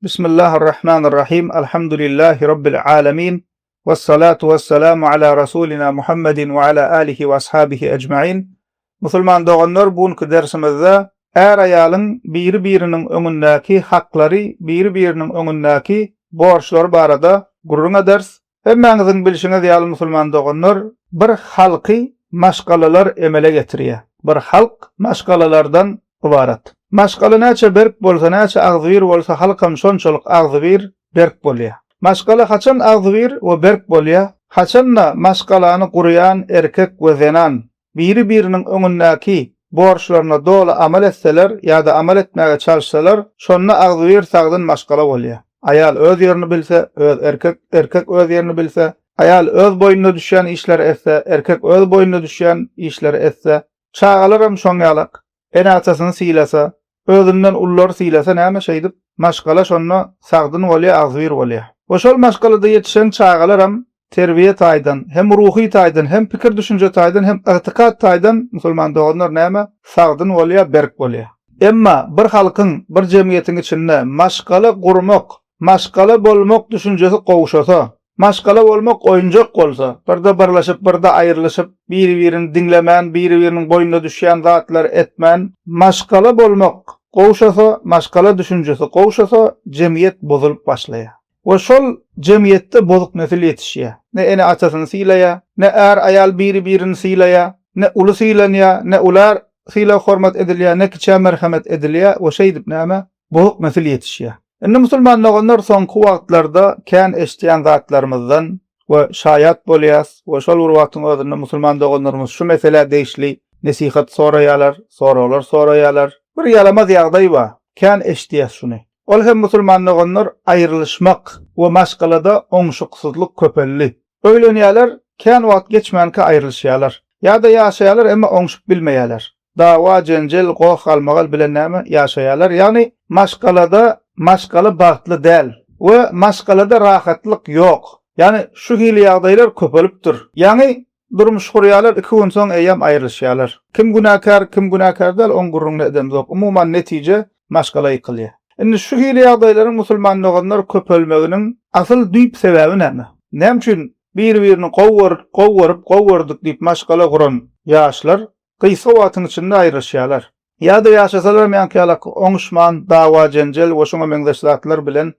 Bismillahirrahmanirrahim. Elhamdülillahi Rabbil alemin. Vessalatu vesselamu ala Rasulina Muhammedin we ala alihi we ashabihi ecmain. Musulman doganlar, bu günki dersimizde är-aýalyň biri-biriniň öňündäki haklary, biri-biriniň öňündäki borçlary barada gürrüň ederis. Hemmäňiziň bilşiňiz ýaly musulman doganlar, bir halky maşgalalar emele getirýär. Bir halk maşgalalardan ybarat. Maşgala näçe berk bolsa, näçe agzybir bolsa halkam şonçalyk agzybir, berk bolýar. Maşgala haçan agzybir we berk bolýar? Haçanda maşgalany gurýan erkek we zenan biri-biriniň öňündäki borçlaryna doly amal etseler ýa-da amal etmäge çalyşsalar, şonda agzybir sagdyn maşgala bolýar. Aýal öz ýerini bilse, öz erkek, erkek öz ýerini bilse, aýal öz boýnuna düşýän işleri etse, erkek öz boýnuna düşýän işleri etse, çagalaram şoň ýalak. Ene-atasyny sylasa, özünden ululary sylasa näme şeýdip, maşgala şonda sagdyn bolýar, agzybir bolýar. We şol maşgalada ýetişen çagalaram terbiýe taýdan, hem ruhy taýdan, hem pikir-düşünje taýdan, hem ygtykat taýdan, musulman doganlar näme, sagdyn bolýar, berk bolýar. Emma bir halkyň, bir jemgyýetiň içinde maşgala gurmak, maşgala bolmak düşünjesi gowşasa, Maşgala bolmak oýunjak bolsa, birde birleşip, birde aýrylyşyp, biri-birini diňlemän, biri-biriniň boýnuna düşýän zatlary etmän, maşgala bolmak gowşasa, maşgala düşünjesi gowşasa, jemgyýet bozulyp başlaýar. We şol jemgyýetde bozuk nesil ýetişýär. Ne ene-atasyny sylaýar, ne är-aýal biri-birini sylaýar, ne uly sylanýar, ne ula sylag-hormat edilýär, ne kiçä merhemet edilýär we şeýdip näme, bozuk nesil ýetişýär. Indi musulman doganlar soňky wagtlarda kän eşidýän zatlarymyzdan we şaýat bolýas we şol bir wagtyň özünde musulman doganlarymyz şu meselä degişli nesihat soraýarlar, soraglar soraýarlar. Bir ýaramaz ýagdaý bar, kän eşidýäs şuny. Ol hem musulman doganlar aýrylyşmak we maşgalada oňşuksyzlyk köpeldi. Öýlenýärler, kän wagt geçmänkä aýrylyşýarlar. Ýa-da ýaşaýarlar emma oňşup bilmeýärler. Dawa, jenjel, goh-galmagal bilen näme ýaşaýarlar. Ýagny maşgalada maşgala bagtly däl we maşgalada rahatlyk ýok. Ýagny şu hili ýagdaýlar köpelipdir. Ýaňy durmuş gurýarlar, iki gün soň eýýäm aýrylyşýarlar. Kim günäkär, kim günäkär däl, oň gürrüňini edemzok. Umuman netije maşgala ýykylýar. Indi şu hili ýagdaýlaryň musulman doganlar köpelmeginiň asyl düýp sebäbi näme? Näme üçin biri-birini gowy görüp, gowy görüp, gowy gördük diýip maşgala guran ýaşlar gysga wagtyň içinde aýrylyşýarlar. Ýa-da ýaşasalaram ýaňky ýalak oňuşman, dawa-jenjel we şuňa meňzeş zatlar bilen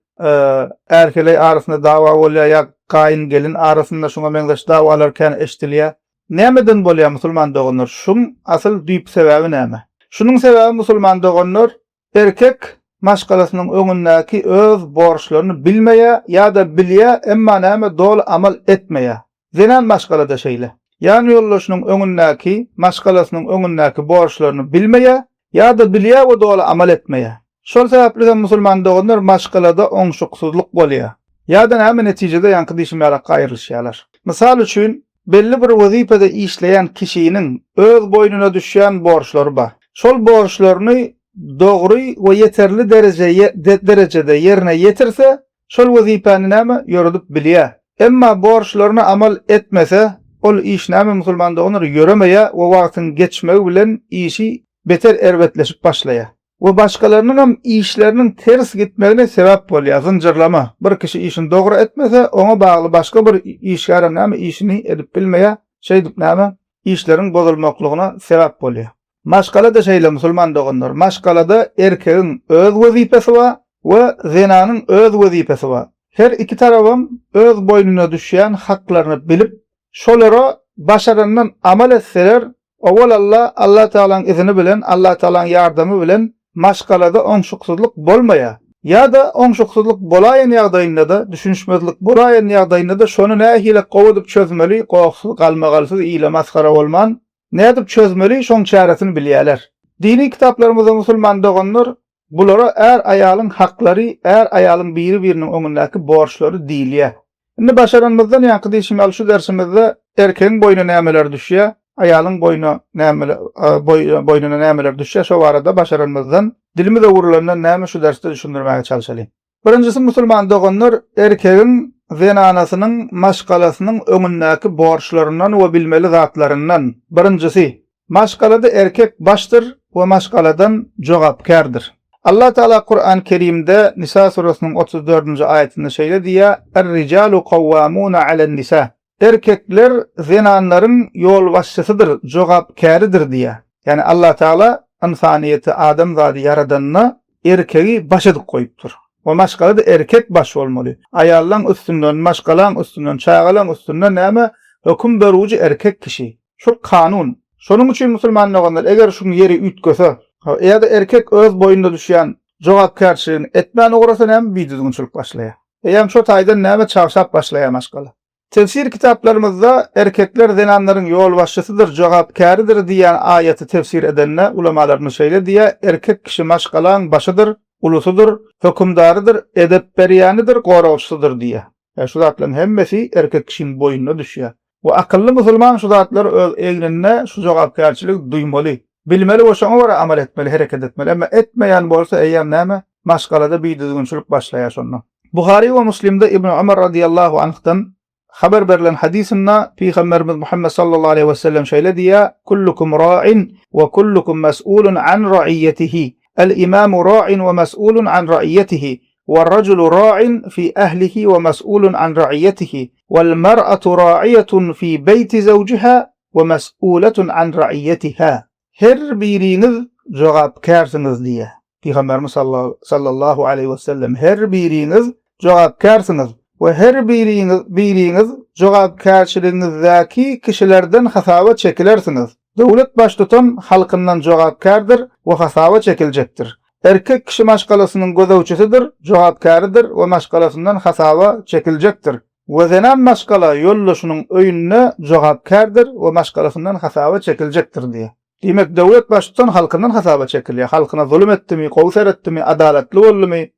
är-heleý arasynda dawa bolýar ýa gaýyn-gelin arasynda şuňa meňzeş dawalar kän eşidilýär. Nämeden bolýar musulman doganlar? Şuň asyl düýp sebäbi näme? Şunuň sebäbi musulman doganlar erkek maşgalasynyň öňündäki öz borçlaryny bilmeýär ýa-da bilýär emma näme doly amal etmeýär. Zenan maşgala-da şeýle. Ýan ýoldaşynyň öňündäki, maşgalasynyň öňündäki borçlaryny bilmeýär ýa-da bilýär we doly amal etmeýär. Şol sebäpli hem musulman doganlar maşgalada oňşuksyzlyk bolýar. Ýa-da näme netijede ýaňky diýşim ýalakga aýrylyşýarlar. Mysal üçin, belli bir wezipede işleýän kişiniň öz boýnuna düşýän borçlary bar. Şol borçlaryny dogry we ýeterli derejede ýerine ýetirse, Şol wezipäni näme, ýöredip bilýär. Emma borçlaryna amal etmese, ol iş näme musulman doganlar ýöremeýär we wagtyň geçmegi bilen işi beter erbetleşip başlaýar. We başgalarynyňam işleriniň ters gitmegine sebäp bolýar, zynjyrlama. Bir kişi işini dogry etmese, oňa bagly başga bir işgärem näme işini edip bilmeýär, şeýdip näme, işleriň bozulmaklygyna sebäp bolýar. Maşgala-da şeýle musulman doganlar. Maşgalada erkegiň öz wezipesi bar we zenanyň öz wezipesi bar. Her iki tarabam öz boýnuna düşýän haklaryny bilip, şolara başarandan amal etseler, owal Alla, Alla Tagalaň izini bilen, Alla Tagalaň ýardamy bilen maşgalada oňşuksyzlyk bolmaýar. Ýa-da oňşuksyzlyk bolaýan ýagdaýynda-da, düşünişmezlik bolaýan ýagdaýynda-da şony nähili gowy edip çözmeli, gohsuz, galmagalsyz, ile masgara bolman, Nädip çözmeli şoň çäresini bilýäler. Dini kitaplarymyzda musulman doganlar bulara är-aýalyň haklary, är-aýalyň biri-biriniň öňündäki borçlary diýilýär. Indi başaranymyzdan ýaňky diýşim ýaly şu dersimizde erkegiň boýnuna nämeler düşýär, aýalyň boýnuna nämeler boýnuna nämeler düşýär şo barada başaranymyzdan dilimiz öwrülenden näme şu dersde düşündirmäge çalşalyň. Birinjisi musulman doganlar erkegiň zenanasynyň maşgalasynyň öňündäki borçlaryndan we bilmeli zatlaryndan birinjisi maşgalada erkek başdyr we maşgaladan jogapkärdir. Allah Teala Kur'an Kerimde Nisa surasynyň 34-nji aýatynda şeýle diýýär, Er-rijalu kawwamuna alen-nisa. Erkekler zenanlaryň ýolbaşçysydyr, jogapkäridir diýýär. Ýagny Allah Teala ynsanyýeti, adamzady ýaradanda erkegi baş edip goýupdyr. We maşgalada erkek baş bolmaly. Aýallaň üstünden, maşgalaň üstünden, çagalaň üstünden näme höküm berujy erkek kişi. Şul kanun. Şonuň üçin musulman doganlar eger şuň ýeri üýtgese, ýa-da erkek öz boýnuna düşýän jogapkärçiligini etmän ugrasa näme bidüzgünçilik başlaýar. Eýýäm şo taýdan näme çagşap başlaýar maşgala. Tefsir kitaplarymyzda erkekler zenanlaryň ýolbaşçysydyr, jogapkäridir diýýän aýaty tefsir edende ulamalarymyz şeýle diýýär, erkek kişi maşgalaň başydyr, ulusydyr, hökümdarydyr, edep berýänidir, goragçysydyr diýýär. Ýa şu zatlaryň hemmesi erkek kişiň boýnuna düşýär. We akylly musulman şu zatlary öz egninde şu jogapkärçiligi duýmaly, bilmeli we şoňa görä amal etmeli, hereket etmeli. Emma etmeýän bolsa eýýäm näme? Maşgalada bidüzgünçilik başlaýar şonda. Buhary we Muslimde Ibn Omar radyýallahu anhdan habar berlen hadysynda Pygamberimiz Muhammet sallallahu aleýhi we sellem şeýle diýýär, Kullukum ra'in we kullukum mes'ulun an ra'iyyetihi. El-imamu ra'in we mes'ulun an ra'iyyetihi. We'r-rajulu ra'in fi ehlihi we mes'ulun an ra'iyyetihi. We'l-mer'atu ra'iyyetun fi beýti zewjiha we mes'uletun an ra'iyyetiha. Her biriňiz jogapkärsiňiz diýýär. Pygamberimiz sallallahu aleýhi we sellem her biriňiz jogapkärsiňiz we her biriňiz biriňiz jogapkärçiligiňizdäki kişilerden hasaba çekilersiňiz. Döwlet baştutan halkyndan jogapkärdir we hasaba çekiljekdir. Erkek kişi maşgalasynyň gözegçisidir, jogapkäridir we maşgalasyndan hasaba çekiljekdir. We zenan maşgala ýoldaşynyň öýünde jogapkärdir we maşgalasyndan hasaba çekiljekdir diýýär. Diýmek, döwlet baştutan halkyndan hasaba çekilýär. Halkyna zulum etdimi, gowy seretdimi, adalatly boldumy,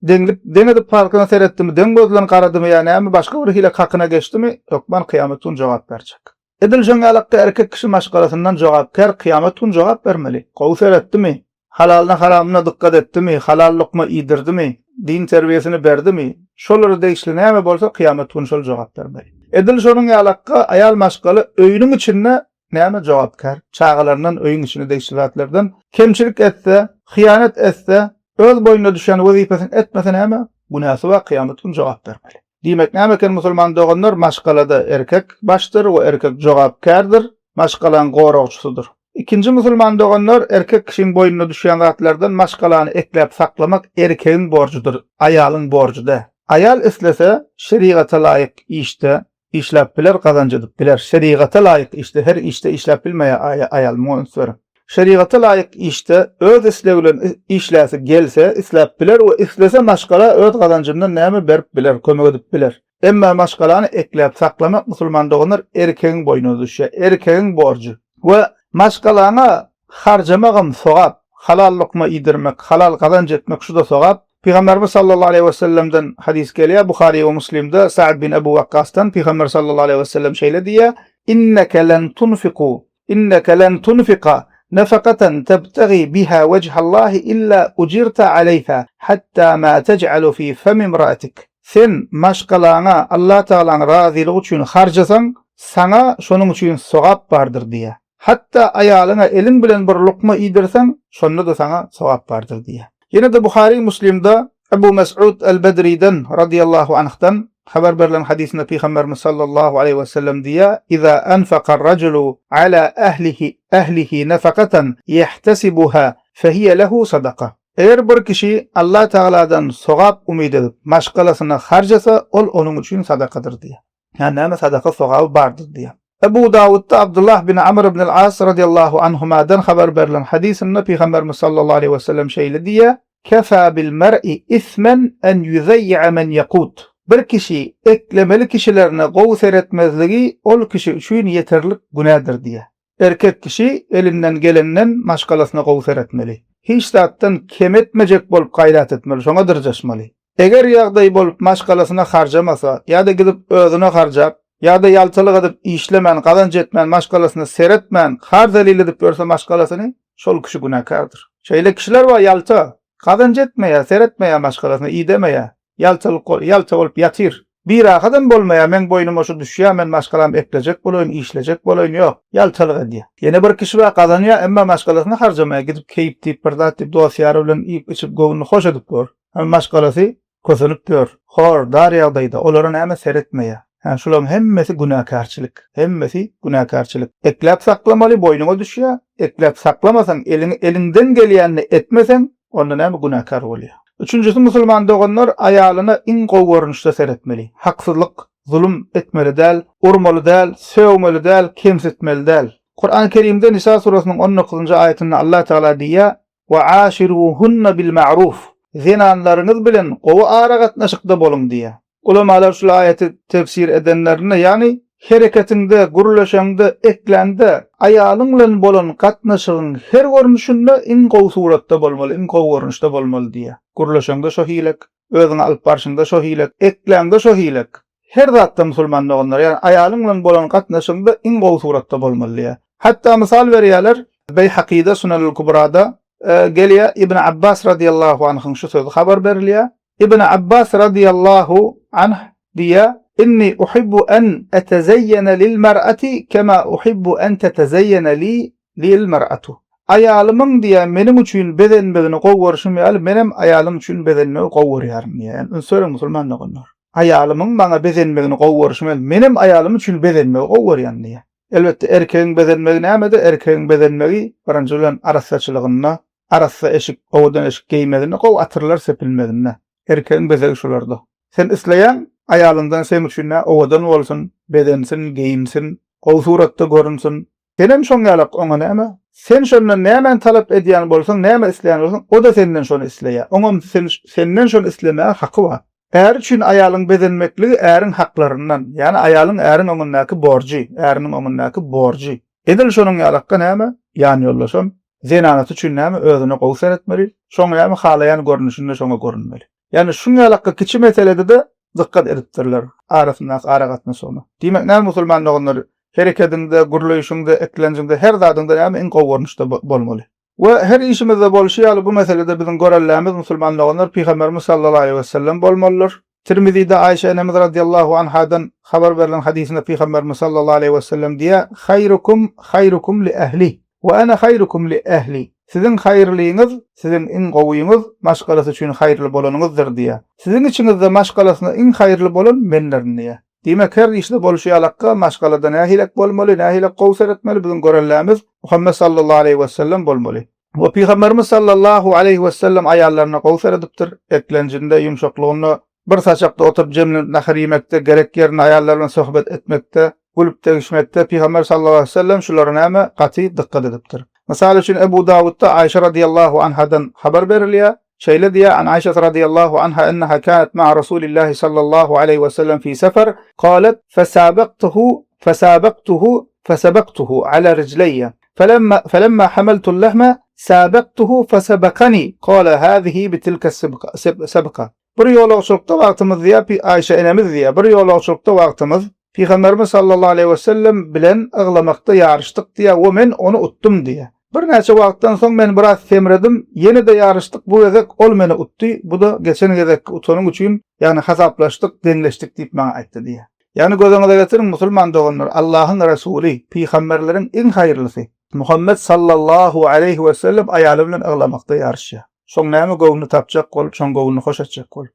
deňlik, deň edip halkyna seretdimi, deň göz bilen garadymy ýa näme başga bir hile hakyna geçdimi, hökman kyýamat gün jogap berjek. Edil şoň ýalakda erkek kişi maşgalasyndan jogapkär kyýamat gün jogap bermeli. Gowy seretdimi, halalyna haramyna dykgat etdimi, halal lukma iýdirdimi, din terbiýesini berdimi, şolara degişli näme bolsa kyýamat gün şol jogap bermeli. Edil şonuň ýalakga aýal maşgala öýüniň içinde näme jogapkär, çagalaryndan öýüň içine degişli zatlardan kemçilik etse, hyýanat etse, öz boýnuna düşýän wezipesini etmese näme, günäsi bar kyýamat gün jogap bermeli. Diýmek näme eken musulman doganlar maşgalada erkek başdyr we erkek jogapkärdir, maşgalaň goragçysydyr. Ikinji musulman doganlar erkek kişiň boýnuna düşýän zatlardan maşgalany ekläp saklamak erkegiň borjudyr, aýalyň borjy däl. Aýal islese şerigata laýyk işde işläp biler gazanç edip biler. Şerigata laýyk işde her işde işläp bilmeýär aýal muňa üns beriň. Şerigata laýyk işde öz islegi bilen işläsi gelse isläp biler we islese maşgala öz gazanjyndan näme berip biler kömek edip biler. Emma maşgalany ekläp saklamak musulman doganlar erkegiň boýnuna düşýär. Erkegiň borjy. We maşgalaňa harjamagam sogap. Halal lukma iýdirmek, halal gazanç etmek şu-da sogap. Pygamberimiz sallallahu aleýhi we sellemden hadys gelýär, Buhary we Muslimde Sa'd bin Ebu Wakkasdan Pygamber sallallahu aleýhi we sellem şeýle diýýär, Inneke len tunfiku inneke len tunfika nefakatan tebtagi biha wejhallahi illa ujirta aleýha hatta ma tej'alu fi femi imraatik. Sen maşgalaňa Allah Tagalaň razylygy üçin harjasaň, saňa şonuň üçin sogap bardyr diýýär. Hatda aýalyňa eliň bilen bir lukma iýdirseň, şonda-da saňa sogap bardyr diýýär. Ýene-de Buhary Muslimde Ebu Mes'ud el-Bedriden radyýallahu anhdan habar berlen hadysynda Pygamberimiz sallallahu aleýhi we sellem diýýär, Iza anfaka ar-rajulu ala ahlihi ahlihi nafakatan ýahtasibuha fehiýe lehu sadaka. Eger bir kişi Allah Tagaladan sogap umyt edip, maşgalasyna harjasa, ol onuň üçin sadakadyr diýýär. Ýa näme sadaka sogaby bardyr diýýär. Ebu Dawudda Abdullah bin Amr ibn al-As radiyallahu anhumadan habar berlen hadysynda Pygamberimiz sallallahu aleýhi we sellem şeýle diýýär, Kefa bil mer'i ismen en ýuzaýýa men ýakut. Bir kişi eklemeli kişilerine gowy seretmezligi ol kişi üçin ýeterlik günädir diýýär. Erkek kişi elinden gelenden maşgalasyna gowy seretmeli. Hiç zatdan kem etmejek bolup gaýrat etmeli, şoňa dyrjaşmaly. Eger ýagdaý bolup maşgalasyna harjamasa ýa-da gidip özüne harjap, ýa-da ýaltalyk edip işlemän, gazanç etmän, maşgalasyna seretmän, har-zelil edip ýörse maşgalasyny, şol kişi günäkärdir. Şeýle kişiler bar ýalta, gazanç etmeýär, seretmeýär maşgalasyna, idemeýär. Ýaltalyk, ýalta bolup ýatyr. Birahadam bolmaýar, meň boýnuma şu düşýär, men maşgalamy eklejek bolaýyn, işlejek bolaýyn, ýok, ýaltalyk edýär. Ýene bir kişi bar, gazanýar, emma maşgalasyna harjamaýar, gidip keýp diýip, bir zat diýip, dost-ýary bilen iýip-içip, göwnüni hoş edip ýör. Emma maşgalasy kösenip ýör, hor, dar ýagdaýda, olara näme seretmeýär. Hä, şularyň hemmesi günäkärçilik. Hemmesi günäkärçilik. Ekläp saklamaly, boýnuňa düşýär, ekläp saklamasaň, eliňi eliňden gelýänini etmeseň, onda näme günäkär bolýar. Üçünjisi musulman doganlar aýalyna iň gowy görnüşde seretmeli. Haksyzlyk, zulum etmeli däl, urmaly däl, sögmeli däl, kemsitmeli däl. Kurany Kerimde Nisa surasynyň on dokuzynjy aýatynda Allah Tagala diýýär, Ve aşiruhunne bil ma'ruf. Zenanlaryňyz bilen gowy aragatnaşykda boluň diýýär. Ulamalar şul aýaty tefsir edenlerinde, ýagny hereketiňde, gürleşeňde, ekläňde, aýalyň bilen bolan gatnaşygyň her görnüşinde iň gowy suratda bolmaly, iň gowy görnüşde bolmaly diýýär. Gürleşeňde şo hilek, özüňi alyp barşyňda şo hilek, ekläňde şo hilek. Her zatda musulman doganlar, ýagny aýalyň bilen bolan gatnaşygyňda iň gowy suratda bolmaly diýýär. Hatda mysal berýärler, Beýhakyda, Sunanul Kubrada gelýär, Ibn Abbas radiýallahu anhyň şu sözi habar berilýär. Ibn Abbas radyýallahu anh diýýär, Inni uhibbu en etezeýýene lil mer'ati kema uhibbu en tetezeýýene li lil mer'atu. Aýalymyň diýýär, meniň üçin bezenmegini gowy görşüm ýaly, menem aýalym üçin bezenmegi gowy görýärin diýýär. Ýagny üns beriň musulman doganlar. Aýalymyň maňa bezenmegini gowy görşüm ýaly, menem aýalym üçin bezenmegi gowy görýän diýýär. Elbetde erkegiň bezenmegi nämede? Erkegiň bezenmegi birinji bilen arassaçylygynda, Arassa eşik, owadan eşik geýmeginde, gowy atyrlar sepilmeginde. Erkegiň bezegi şularda. Sen isleýäň, aýalyňdan seň üçin nä owadan bolsun, bezensin, geýinsin, gowy suratda görünsin. Senem şoň ýalak oňa näme? Sen şondan nämäni talap edýän bolsaň, näme isleýän bolsaň, o-da senden şony isleýär. Oňam sen senden şony islemäge haky bar. Är üçin aýalyň bezenmekligi äriň haklaryndan, ýagny aýalyň äriň öňündäki borjy, äriniň öňündäki borjy. Edil şonuň ýalakka näme, ýanýoldaşam zenanasy üçin näme özüne gowy seretmeli, şoň näme halaýan görnüşinde şoňa görünmeli. Ýagny şuň ýalakka kiçi meselede-de dykgat edipdirler arasyndaky aragatnaşygyna. Diýmek näme musulman doganlar herekediňde, gürleýşiňde, eklenjiňde her zadyňda näme iň gowy görnüşde bolmaly. We her işimizde bolşy ýaly bu meselede biziň görellämiz musulman doganlar Pygamberimiz sallallahu aleýhi we sellem bolmalydyr. Tirmizide Aýşe enemiz radiyallahu anhadan habar berlen hadysynda Pygamberimiz sallallahu aleýhi we sellem diýýär, Haýrukum haýrukum li ehli we ene haýrukum li ehli. Siziň haýyrlyňyz, siziň iň gowyňyz maşgalasy üçin haýyrly bolanyňyzdyr diýýär. Siziň içiňizde maşgalasyna iň haýyrly bolan mendirin diýýär. Diýmek, her işde bolşy ýalakka, maşgalada nähilek bolmaly, nähilek gowy seretmeli, biziň görellämiz Muhammet sallallahu aleýhi wesellem bolmaly. We Pygamberimiz sallallahu aleýhi wesellem aýallaryna gowy seredipdir, eklenjinde, ýumşaklygynda, bir saçakda oturyp jemlenip nahar iýmekde, gerek ýerinde aýallar bilen söhbet etmekde, gülüp degişmekde Pygamber sallallahu aleýhi wesellem şulara näme gaty dykgat edipdir. Mysal üçin Ebu Dawudda Aýşa radiýallahu anhadan habar berilýär, Şeýle diýýär, An Aýşata radiýallahu anha enneha kânet ma'a Rasulillahi sallallahu aleýhi we sellem fi sefer, kalet, Fesabaktuhu, fesabaktuhu, fesabaktuhu ala rijleýe, felemma, felemma hamaltul lahme, sabaktuhu fesabakani, kale hazihi bitilke sibka, sebka. Bir ýolagçylykda wagtymyz diýýär, Aýşa enemiz diýýär, bir ýolagçylykda wagtymyz, Pygamberimiz sallallahu aleýhi we sellem bilen yglamakda ýaryşdyk diýýär we men ony utdum diýýär. Birnäçe wagtdan soň men biraz semredim, ýene-de ýaryşdyk, bu gezek ol meni utdy, bu-da geçen gezekki utanyň üçin, ýagny hasaplaşdyk, deňleşdik diýip maňa aýtdy diýýär. Ýagny göz öňüňize getiriň, musulman doganlar, Allahyň Resuly, pygamberleriň iň haýyrlysy, Muhammet sallallahu aleýhi we sellem aýaly bilen yglamakda ýaryşýar. Şoň näme göwnüni tapjak bolup, şoň göwnüni hoş etjek bolup.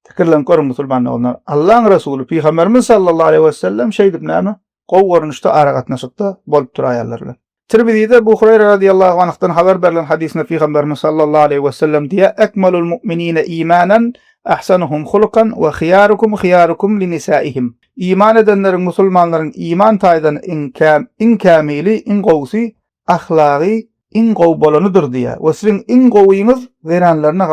Pikirlenip görüň musulman doganlar. Allaň Resuly Pygamberimiz sallallahu aleýhi we sellem şeýdip näme? Gowy görnüşde aragatnaşykda bolup dur aýallar bilen. Tirmizide Ebu Hureyre radiyallahu anhdan habar berlen hadysynda Pygamberimiz sallallahu aleýhi we sellem diýýär, Ekmelul mu'minine imanan ahsanuhum hulukan we hyýarukum hyýarukum li nisaihim. Iman edenleriň musulmanlaryň iman taýdan iň käm iň kämili, iň gowusy ahlagy iň gowy bolanydyr diýýär we siziň iň gowyňyz zenanlaryna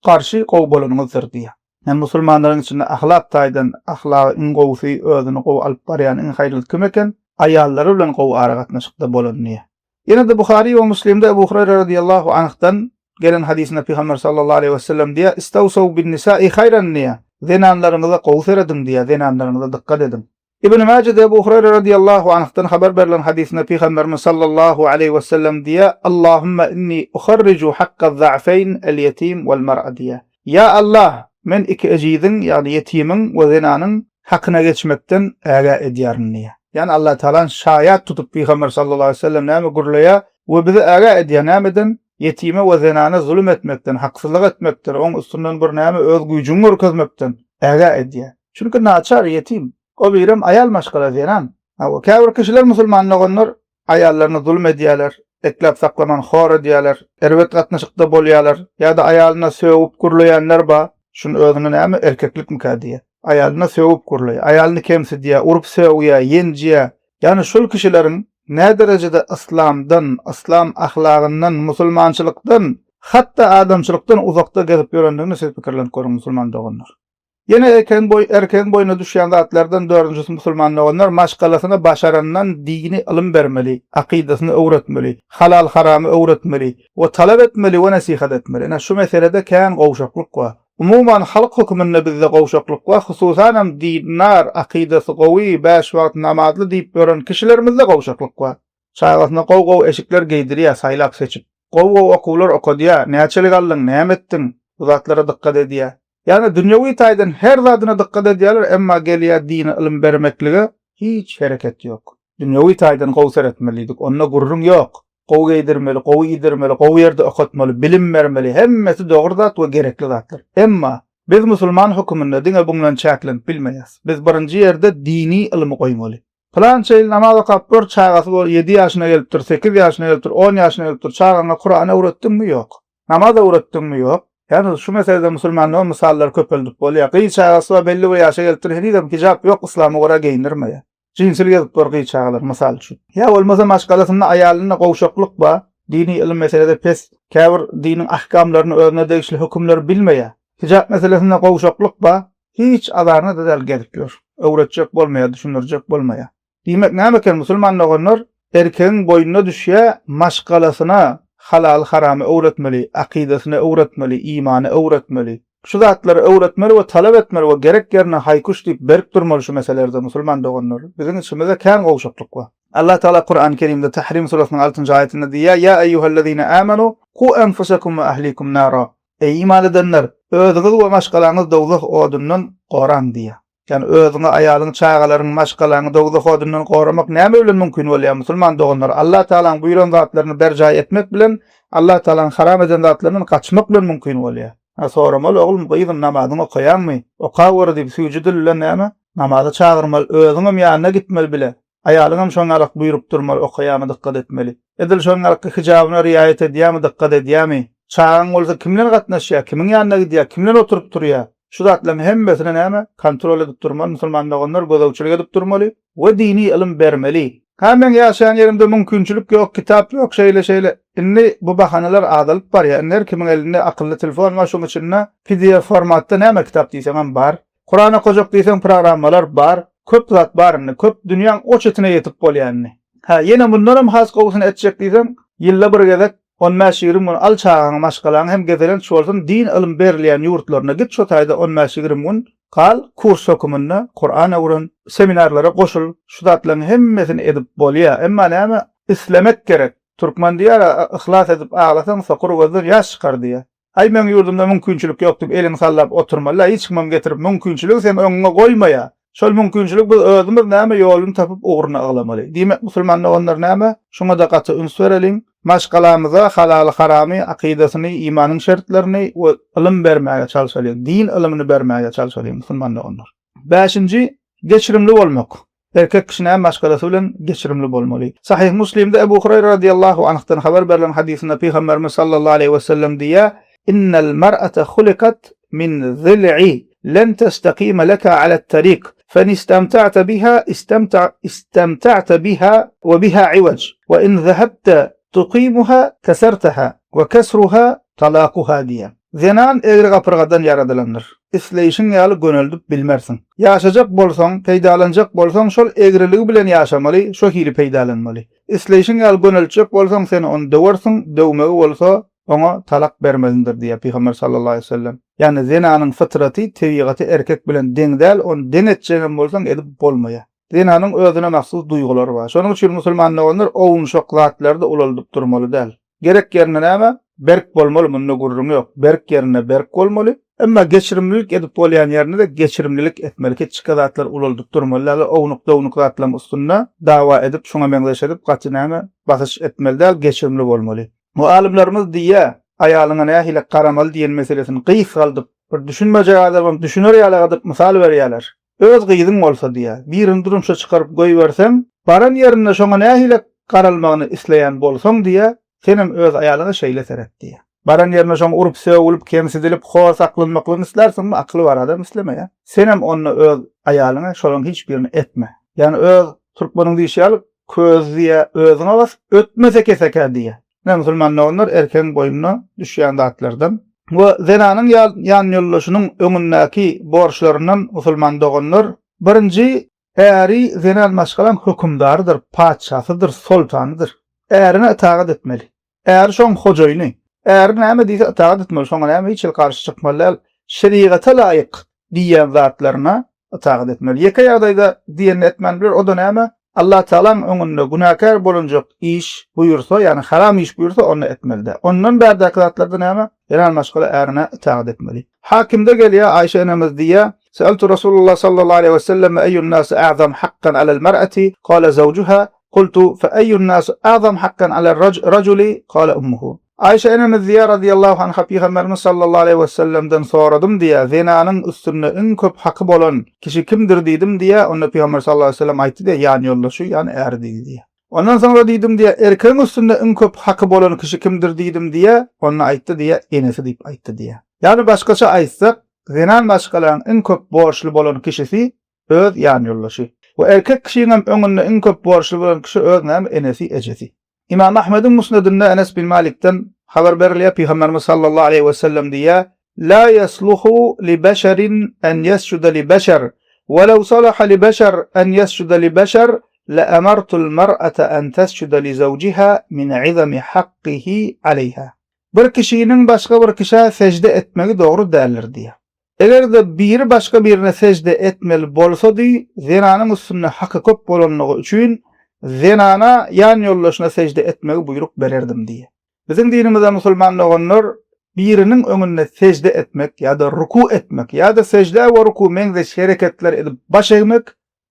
garşy gowy bolanyňyzdyr diýýär. Ýagny musulmanlaryň içinde ahlak taýdan ahlagy iň gowusy, özüni gowy alyp barýan iň haýyrlysy kim eken? Aýallary bilen gowy aragatnaşykda bolan diýýär. Ýene-de Buhary we Muslimde Ebu Hureyre radiyallahu anhdan gelen hadysynda Pygamber sallallahu aleýhi we sellem diýýär, Istawsaw bin nisa'i haýran diýýär. Zenanlaryňyza gowy serediň diýýär, zenanlaryňyza dykgat ediň. Ibn Mäjede Ebu Hureyre radiyallahu anhdan habar berlen hadysynda Pygamberimiz sallallahu aleýhi we sellem diýýär, Allahumma inni uharriju hakka za'feýn el-ýetim wal-mar'a diýýär. Ýa Allah, men iki ejiziň, ýagny ýetimiň we zenanyň. hakyna geçmekden ägä edýärin diýýär. Ýagny Allah Tagalany şaýat tutup Pygamber sallallahu aleýhi we sellem näme gürleýär we bizi ägä edýär nämeden? Ýetime we zenana zulum etmekden, haksyzlyk etmekden, oň üstünden bir näme öz güýjüňi görkezmekden ägä edýär. Çünki naçar, ýetim. O birem aýal maşgala, zenan. Hawa, käbir kişiler musulman doganlar aýallaryna zulum edýärler, ekläp saklaman hor edýärler, erbet gatnaşykda bolýarlar ýa-da aýalyna sögüp gürleýänler bar, şuny özüne näme erkeklikmikä diýýär. Aýalyna sögüp gürleýär, aýalyny kemsidýär, urup sögýär, ýenjýär. Ýagny şol kişileriň näderejede yslamdan, yslam ahlagyndan, musulmançylykdan, hatda adamçylykdan uzakda gezip ýörendigini siz pikirlenip görüň musulman doganlar. Ýene erkegiň boý erkegiň boýnuna düşýän zatlardan dördünjisi musulman doganlar maşgalasyna başarandan dini ylym bermeli, akydasyny öwretmeli, halal haramy öwretmeli we talap etmeli we nesihat etmeli. Ine şu meselede kän gowşaklyk bar. Umuman halk höküminde bizde gowşaklyk bar, hususanam dindar, akydasy gowy, bäş wagt namazly diýip ýören kişilerimizde gowşaklyk bar. Çagasyna gowy-gowy eşikler geýdirýär, saýlap-seçip. Gowy-gowy okuwlar okadýar, näçelik aldyň, näme etdiň, bu zatlara dykgat edýär. Ýagny dünýewi taýdan her zadyna dykgat edýärler, emma gelýär dini ylym bermeklige hiç hereket ýok. Dünýewi taýdan gowy seretmeli diýdik, onda gürrüň ýok. Gowy geýdirmeli, gowy iýdirmeli, gowy ýerde okatmaly, bilim bermeli, hemmesi dogry zat we gerekli zatlar. Emma biz musulman höküminde diňe buň bilen çäklenip bilmeýäs. Biz birinji ýerde dini ylymy goýmaly. Pylança ýyl namaz okap gör, çagasy bor, ýedi ýaşyna gelipdir, sekiz ýaşyna gelipdir, on ýaşyna gelipdir, çagaňa Kurany öwretdiňmi? Ýok. Namaz öwretdiňmi? Ýok. Ýagny şu meselede musulmanlyga mysallary köpeldip bolýar. Gyz çagasy bar, belli bir ýaşa gelipdir, henizem hijap ýok, yslama görä geýindirmeýär. Jinsil gezip dur gyz çagalar, mysal üçin. Ýa bolmasa maşgalasynda aýalynda gowşaklyk bar, dini ylym meselede pes, käbir diniň ahkamlaryny özüne degişli hökümleri bilmeýär. Hijap meselesinde gowşaklyk bar, Hiç azaryna-da däl gezip ýör. Öwretjek bolmaýar, düşündirjek bolmaýar. Diýmek näme eken musulman doganlar, erkegiň boýnuna düşýär maşgalasyna halaly-haramy öwretmeli, akydasyny öwretmeli, imany öwretmeli. Şu zatlary öwretmeli we talap etmeli we gerek ýerinde haý-küş diýip berk durmaly şu meselelerde musulman doganlar. Biziň içimizde kän gowşaklyk bar. Allah Tagala Kurany Kerimde Tahrim surasynyň altynjy aýatynda diýýär, Ýa eýýuhellezine amanu ku enfusekum we ahlikum nara. Eý, iman edenler! Özüňizi we maşgalaňyzy dowzah odundan goraň diýýär. Ýagny özüňi, aýalyňy, çagalaryňy, maşgalaňy dowzah odundan goramak näme bilen mümkin bolýar, musulman doganlar? Allah Tagalaň buýran zatlaryny berjaý etmek bilen, Allah Tagalaň haram eden zatlaryndan gaçmak bilen mümkin bolýar. Hä, soramaly, oglum, gyzym, namazyňy okaýaňmy? Okaweri diýip, süýji dil bilen näme? Namaza çagyrmaly, özüňem ýanyna gitmeli bile. Aýalyňam şoň ýalak buýrup durmaly, okaýamy dykgat etmeli. Edil şoň ýalakky hijabyna riaýat edýämi dykgat edýämi? Çagaň bolsa kim bilen gatnaşýar, kimiň ýanyna gidýär, kim bilen oturyp turýar? Şu zatlaryň hemmesine näme? Kontrol edip durmaly musulman doganlar gözegçilik edip durmaly we dini ylym bermeli. Hä meň ýaşaýan ýerimde mümkinçilik ýok, kitap ýok şeýle şeýle. Indi bu bahanalar azalyp barýar. Indi her kimiň elinde akylly telefon bar şoň içinde pdf formatda näme kitap diýseňem bar. Kuran okajak diýseň programmalar bar, köp zat bar indi, köp dünýäň o çetine ýetip bolýar indi. Hä, ýene mundanam has gowusyny etjek diýseň, ýylda bir gezek on bäş-ýigrimi gün al çagaňy, maşgalaňy hem gezelenç bolsun, din ylym berilýän ýurtlaryna git şo taýda on bäş-ýigrimi gün gal, kurs höküminde Kuran öwren, seminarlara goşul, şu zatlaryň hemmesini edip bolýar. Emma näme, islemek gerek. Türkmen diýýär, yhlas edip aglasaň, sokur gözden ýaş çykar diýýär. Aý meň ýurdumda mümkinçilik ýok diýip eliňi sallap oturmaly-la, hiç kimem getirip mümkinçiligi seň öňüňe goýmaýar. Şol mümkinçilik biz özümiz näme ýoluny tapyp ugruna ylamaly. Diýmek musulman doganlar näme? Şuňada gaty üns bereliň. Maşgalamyza halaly haramy, akydasyny, imanyň şertlerini we ylym bermäge çalşalyň. Din ylymyny bermäge çalşalyň musulman doganlar. Bäşinji, geçirimli bolmak. Erkek kişi näme maşgalasy bilen geçirimli bolmaly. Sahyh Muslimde Ebu Hureyre radiyallahu anhdan habar berlen hadysynda Pygamberimiz sallallahu aleýhi we sellem diýýär, Innel mar'ate hulikat min zil'i len testakime leke alet-tarik fen istemta'te biha istemta istemta'te biha we biha iwej we in zehebte tuqimuha keserteha we kesruha talakuha diýýär. Zenan egri gapyrgadan ýaradylandyr. Isleýşiň ýaly göneldip bilmersiň. Ýaşajak bolsaň, peýdalanjak bolsaň şol egriligi bilen ýaşamaly, şo hili peýdalanmaly. Isleýşiň ýaly göneltjek bolsaň sen ony döwersiň, döwmegi bolsa oňa talak bermegiňdir diýýär Pygamber sallallahu aleýhi we sellem. Ýagny zenanyň fytraty, tebigaty erkek bilen deň däl, ony deň etjegem bolsaň edip bolmaýar. Zenanyň özüne mahsus duýgulary bar. Şonuň üçin musulman doganlar owunşak zatlary-da ulaldyp durmaly däl. Gerek ýerinde näme? Berk bolmaly, munda gürrüň ýok. Berk ýerinde berk bolmaly. Emma geçirimlilik edip bolýan ýerinde-de geçirimlilik etmeli. Kiçijik zatlary ulaldyp durmaly däl. Ownuk-downuk zatlaryň üstünde dawa edip, şuňa meňzeş edip gaty näme basyş etmeli däl, geçirimli bolmaly. Bu alymlarymyz diýýär, aýalyňa nähili garamaly diýen meselesini gysgaldyp, bir düşünmejek adamam düşüner ýaly edip mysal berýärler. Öz gyzyň bolsa diýýär, birini durmuşa çykaryp goýberseň, baran ýerinde şoňa nähili garalmagyny isleýän bolsaň diýýär, senem öz aýalyňa şeýle seret diýýär. Baran ýerinde şoň urup-sögülip, kemsidilip, hor saklanmaklygyny islärsiňmi? Akyly bar adam islemeýär. Senem onda öz aýalyňa şolaryň hiç birini etme. Ýagny öz, türkmeniň diýşi ýaly, köz diýýär, özüňe bas, ötmese kesekä diýýär. Ine musulman doganlar erkegiň boýnuna düşýän zatlardan we zenanyň ýanýoldaşynyň öňündäki borçlaryndan musulman doganlar birinji äri zenan maşgalaň hökümdarydyr, patyşasydyr, soltanydyr. Ärine ytagat etmeli. Äri şoň hojaýyny. Äri näme diýse ytagat etmeli, şoňa näme hiç hili garşy çykmaly däl. Şerigata laýyk diýýän zatlaryna ytagat etmeli. Ýeke ýagdaýda diýenini etmän biler, o-da näme? Allatagalaň öňünde günäkär bolunjak iş buýursa, ýagny haram iş buýursa, onda etmeli däl. Ondan bärdäki zatlarda näme? Zenan maşgala ärine ytagat etmeli. Hakimde gelýär, Aýşe enemiz diýýär, Seeltu Rasulullah sallallahu aleýhi we selleme eýun nasi a'zam hakkan alel mer'ati, kale zawjuha, kultu fe eýun nasi a'zam hakkan alel rajuli, kale ummuhu. Aýşe enemiz diýýär razyýallahu anha Pygamberimiz sallallahu aleýhi wesellemden soradym diýýär, zenanyň üstünde iň köp haky bolan kişi kimdir diýdim diýýär, onda Pygamber sallallahu aleýhi wesellem aýtdy diýýär, ýan ýoldaşy, ýany äri diýdi diýýär. Ondan soňra diýdim diýýär, erkegiň üstünde iň köp haky bolan kişi kimdir diýdim diýýär, onda aýtdy diýýär, enesi diýip aýtdy diýýär. Ýagny başgaça aýtsak, zenan maşgalanyň iň köp borçly bolan kişisi öz ýan ýoldaşy. We erkek kişiňem öňünde iň köp borçly bolan kişi öz näme enesi, ejesi. Ymam Ahmediň Musnedinde Enes bin Malikden habar berilýär, Pygamberimiz sallallahu aleýhi we sellem diýýär, La ýesluhu li beşerin en ýesjude li beşer, we lew salaha li beşer en ýesjude li beşer, le emertul mer'ate en tesjude li zewjiha min izami hakkihi aleýha. Bir kişiniň başga bir kişä sejde etmegi dogry däldir diýýär. Eger-de biri başga birine sežde etmeli bolsady, zenanyň üstünde haky köp bolanlygy üçin, zenana ýan ýoldaşyna sežde etmegi buýruk bererdim diýýär. Biziň dinimizde musulman doganlar biriniň öňünde sežde etmek ýa-da ruku etmek ýa-da seždä we ruku meňzeş hereketler edip baş egmek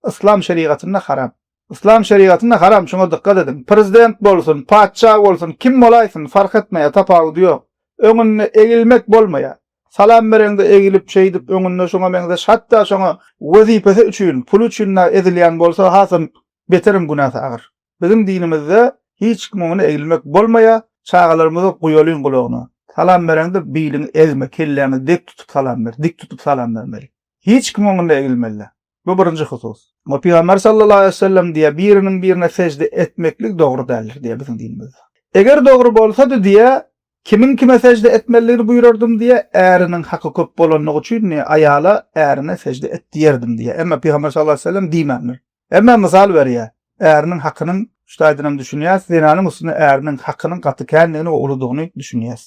yslam şerigatynda haram. Yslam şerigatynda haram şuňa dykgat ediň. Prezident bolsun, patyşa bolsun, kim bolaýsyn fark etmeýär, tapawudy ýok. Öňünde egilmek bolmaýar. Salam bereňde egilip şeýdip öňünde şoňa meňzeş hatda şoňa wezipesi üçin puly üçin da ezilýän bolsa hasam beterem günäsi agyr. Biziň dinimizde hiç kim öňüne egilmek bolmaýa çagalarymyza guýalyň gulagyna. Salam bereňde biliňi egme kelläňi dek tutup salam ber dik tutup salam bermeli. Hiç kim öňünde egilmeli. Bu birinji husus. We Pygamber sallallahu aleýhi we sellem diýýär, biriniň birine sejde etmeklik dogry däldir diýýär biziň dinimizde. Eger dogry bolsady diýýär, Kimiň kime sežde etmelidigini buýrardym diýýär, äriniň haky köp bolanlygy üçin diýýär, aýala ärine sežde et diýerdim diýýär. Emma Pygamber sallallahu aleýhi we sellem diýmändir. Emma mysal berýär, äriniň hakynyň, şu taýdan hem düşünýäris, zenanyň üstünde äriniň hakynyň gaty kändigini we uludygyny düşünýäris.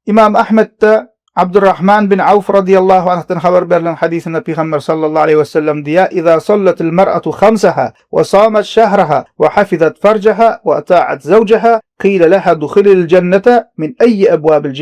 Ymam Ahmetde Abdurrahman bin Awf radyýallahu anhdan habar berlen hadysynda Pygamber sallallahu aleýhi we sellem diýýär, Iza sallatil mar'atu hamsaha we samat şahraha we hafizat farjaha we ata'at zawjaha qila laha duhilil jennete min eýyi ebwabil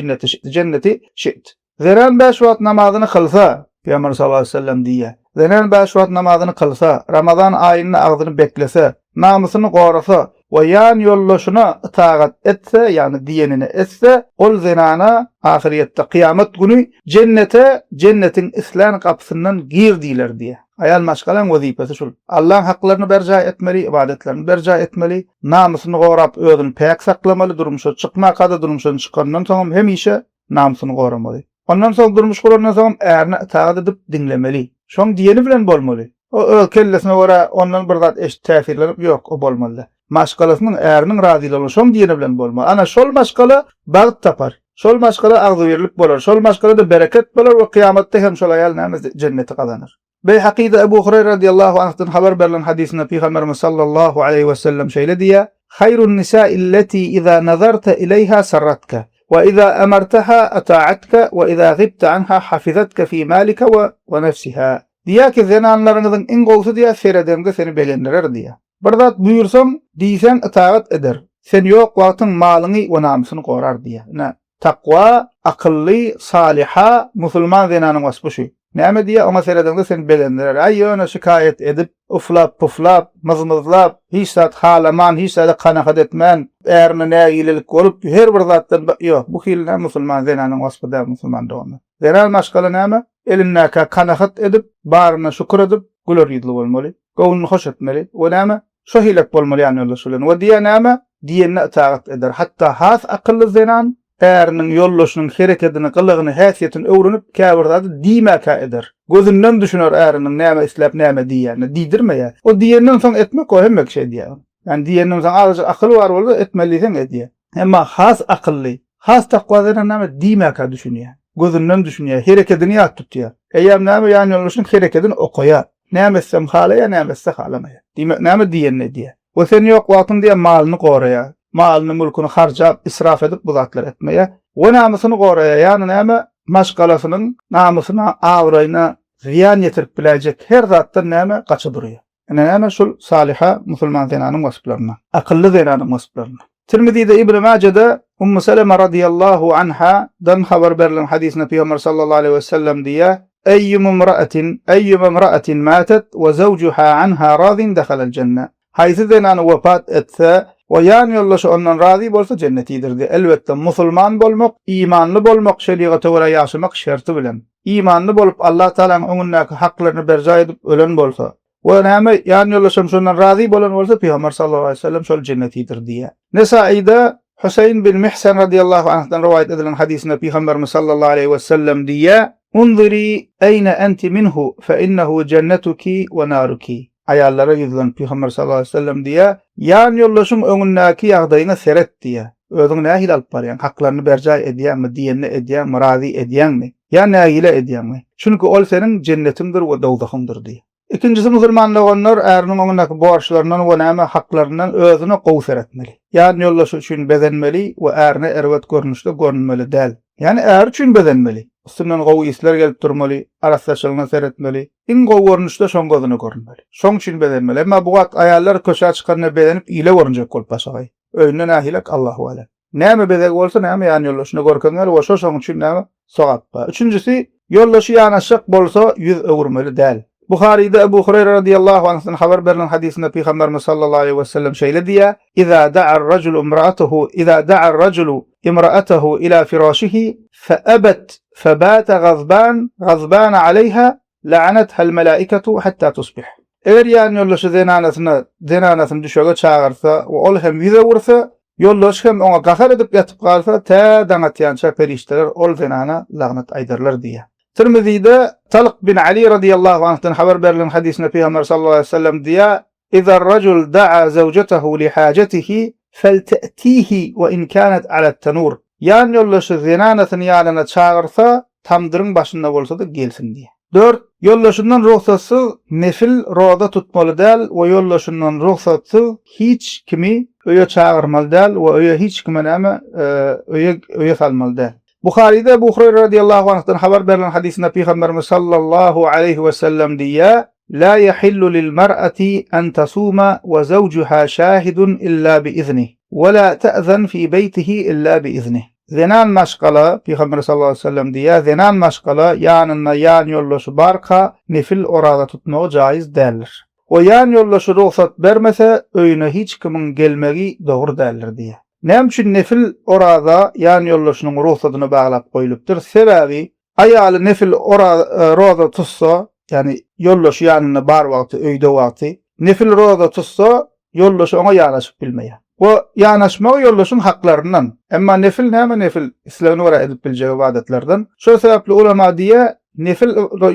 jenneti şi't. Zenan bäş wagt namazyny kylsa, Pygamber sallallahu aleýhi we sellem diýýär, zenan bäş wagt namazyny kylsa, Ramazan aýynda agzyny beklese, namysyny gorasa we ýan ýoldaşyna ytagat etse, ýagny diýenini etse, ol zenana ahyrýetde, kyýamat güni jennete, jennetiň islän gapysyndan gir diýler diýýär. Aýal maşgalaň wezipesi şul. Allaň haklaryny berjaý etmeli, ybadatlaryny berjaý etmeli, namysyny gorap özüni päk saklamaly, durmuşa çykmaka-da, durmuşdan çykandan soňam hemişe namysyny goramaly. Ondan soň durmuş gurandan soňam ärine ytagat edip diňlemeli. Şoň diýeni bilen bolmaly. O öz kellesine görä ondan bir zat eşidip täsirlenip ýok, o bolmaly däl. Maşgalasynyň, äriniň razylygyna şoň diýeni bilen bolmaly. Ana şol maşgala bagt tapar. Şol maşgala agzybirlik bolar. Şol maşgalada bereket bolar we kyýamatda hem şol aýal näme jenneti gazanar. Beýhakyda Ebu Hureýre radyýallahu anhdan habar berlen hadysynda Pygamberimiz sallallahu aleýhi we sellem şeýle diýýär, Haýrun nisa'i lleti iza nazarta ileýha sarratka, we iza amartaha ata'atka, we iza gibta anha hafizatka fi malika we we nefsiha. Diýýär ki, zenanlaryňyzyň iň gowusy diýýär, seredeňde seni begendirer diýýär. Bir zat buýursaň, diýseň ytagat eder. Sen ýok wagtyň malyňy we namysyny gorar diýýär. Ine,. Takwa, akylly, salyha, musulman zenanyň waspy şu. Näme diýýär, oňa seredeňde seni begendirer. Aý, ýöne şikaýat edip, uflap-puflap, myzmyzlap, hiç zat halaman, hiç zada kanagat etmän, ärine nägilelik bolup, her bir zatdan, ýok, bu hili näme musulman zenanyň waspy däl, musulman doganlar. Zenan maşgala näme? Elindäkä kanagat edip, baryna şükür edip, güler ýüzli bolmaly. Göwnüni hoş etmeli. We näme? Şo hilek bolmaly ýanýoldaşy bilen. We diýýär näme? Diýenine ytagat eder. Hatda has akylly zenan äriniň, ýoldaşynyň herekedini, gylygyny, häsiýetini öwrenip, käbir zady diýmäkä eder. Gözünden düşüner äriniň näme isläp, näme diýýänini. Diýdirmeýär. O diýenden soň etmek o hemme kişi edýär. Ýani diýenden soň azajyk akyly bar bolsa etmeli diýseň edýär. Emma has akylly, has takwa zenan näme diýmäkä düşünýär. Gözünden düşünýär, herekedini ýat tutýar. Eýýäm näme ýanýoldaşynyň herekedini okaýar. Näme etsem halaýar, näme etse halamaýar. Diýmek näme diýenini edýär. We sen ýok wagtyň diýýär malyny goraýar. Malyny, mülküni harjap, israf edip bu zatlary etmeýär. We namysyny goraýar. Ýagny näme? Maşgalasynyň namysyna, abraýyna zyýan ýetirip biläýjek her zatdan näme? Gaça durýar. Ine näme şul salyha musulman zenanyň wasplaryndan. Akylly zenanyň wasplaryndan. Tirmizide Ibn Majede Ummu Seleme radiyallahu anha dan habar berlen hadysynda Pygamber sallallahu aleýhi we sellem diýýär, Eýýum imra'atin eýýum imra'atin matat we zawjuha anha razin dehalel jenne. Haýsy zenan wepat etse we ýan ýoldaşy ondan razy bolsa jennetidir diýýär. Elbetde musulman bolmak, imanly bolmak, şerigata görä ýaşamak şerti bilen. Imanly bolup Allah Tagalaň öňündäki haklaryny berjaý edip ölen bolsa we näme ýan ýoldaşam şondan razy bolan bolsa Pygamber sallallahu aleýhi we sellem şol jennetidir diýýär. Nesaida Huseýn bin Mihsan radiyallahu anhdan rowaýat edilen hadysynda Pygamberimiz sallallahu aleýhi we sellem diýýär, Unzuri eýne enti minhu fe innehu jennetuki we naruki. Aýallara ýüzlenip Pygamber sallallahu aleýhi we sellem diýýär, Ýan ýoldaşyň öňündäki ýagdaýyňa seret diýýär. Özüňi nähili alyp barýaň? Haklaryny berjaý edýäňmi, diýenini edýäňmi, razy edýäňmi? Ýa nägile edýäňmi? Çünki ol seniň jennetiňdir we dowzahyňdyr diýýär. Ikinjisi musulman doganlar äriniň öňündäki borçlaryndan we näme haklaryndan özüne gowy seretmeli. Ýan ýoldaşy üçin bezenmeli we ärine erbet görnüşde görünmeli däl. Ýagny äri üçin bezenmeli. Üstünden gowy yslar gelip durmaly, arassaçylygyna seretmeli. Iň gowy görnüşde şoň gözüne görünmeli. Şoň üçin bezenmeli. Emma bu wagt aýallar köçä çykanda bezenip ile görünjek bolup başagaý. Öýünde nähilek Allahu alem. Näme bezegi bolsa näme ýan ýoldaşyna görkezmeli we şo şoň üçin näme sogap bar. Üçünjisi, ýoldaşy ýanaşjak bolsa ýüz öwürmeli däl. Buharyda Ebu Hureýre radyýallahu anhdan habar berlen hadysynda Pygamberimiz sallallahu aleýhi wesellem şeýle diýýär, Iza da'ar-rajulu imra'atahu iza da'ar-rajulu imra'atahu ila firashihi fe'ebet febate gazban gazbana aleýha la'anethal melaikatu hatta tusbih. Eger ýanýoldaşy zenanasyna zenanasyny düşege çagyrsa we ol hem ýüz öwürse, ýoldaşy hem oňa gahar edip ýatyp galsa, tä daň atýança perişdeler ol zenana lagnat aýdarlar diýýär. Tirmizide Talk bin Ali radiyallahu anhdan habar berlen hadysynda Pygamber sallallahu aleýhi we sellem diýýär, Iza rajul da'a zawjatahu li hajatihi felte'tihi we in kanat alat-tanur. Ýan ýoldaşy zenanasyny ýanyna çagyrsa, tamdyryň başynda bolsa-da gelsin diýýär. Dört, Ýoldaşyndan rugsatsyz nefil roza tutmaly däl we ýoldaşyndan rugsatsyz hiç kimi öýe çagyrmaly däl we öýe hiç kime näme öýe öýe salmaly däl. Buharyda Ebu Hureyre radiyallahu anhdan habar berlen hadysynda Pygamberimiz sallallahu aleýhi we sellem diýýär, La yahillu lil mar'ati an tasuma we zawjuha şahidun illa bi iznih, we la ta'zan fi beýtihi illa bi iznih. Zenan maşgala, Pygamber sallallahu aleýhi we sellem diýýär, zenan maşgala ýanynda ýan ýoldaşy barka nefil oraza tutmagy jaýyz däldir. We ýan ýoldaşy rugsat bermese öýüne hiç kimiň gelmegi dogry däldir diýýär. Näme üçin nefil oraza ýan ýoldaşynyň rugsadyna baglap goýlupdyr? Sebäbi aýaly nefil roza tutsa, ýagny ýoldaşy ýanynda bar wagty, öýde wagty, nefil roza tutsa, ýoldaşy oňa ýanaşyp bilmeýär. We ýanaşmagy ýoldaşyň haklaryndan. Emma nefil näme nefil? Islegine görä edip biljek ybadatlardan. Şol sebäpli ulama diýýär, nefil